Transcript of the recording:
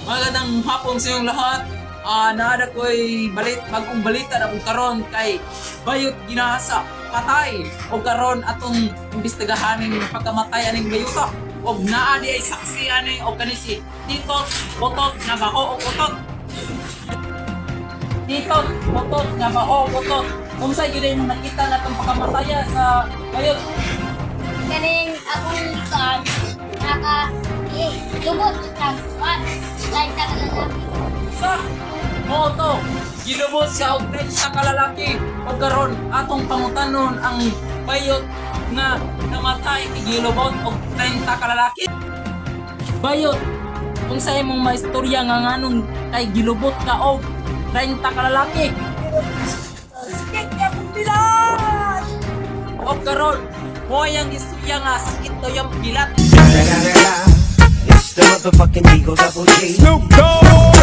Magandang hapon sa inyong lahat. Naa ko'y bagong balita na kung karon kay bayot ginasa patay o karon atong imbestigahan ning pagkamatay aning bayuta. Og naa di ay saksi ani og kani si Titot Botot nga baho og utot. Titot Botot nga baho og utot. Unsay gyud imong nakita na itong pagkamataya sa bayot? Kaning akong kan naka eh, lubot kag kuan like ka lalaki. Sa mo to, gilubot siya og 30 ka lalaki. Ug karon atong pangutanon ang bayot nga namatay gilubot og 30 ka lalaki. Bayot, unsa imong maistorya nga nganong kay gilubot ka og 30 ka lalaki? Sakit niya kong bilat! Og karon, mo yang istorya nga sakit daw yung bilat. It's the motherfucking D-O-Double G. Snoop Dogg.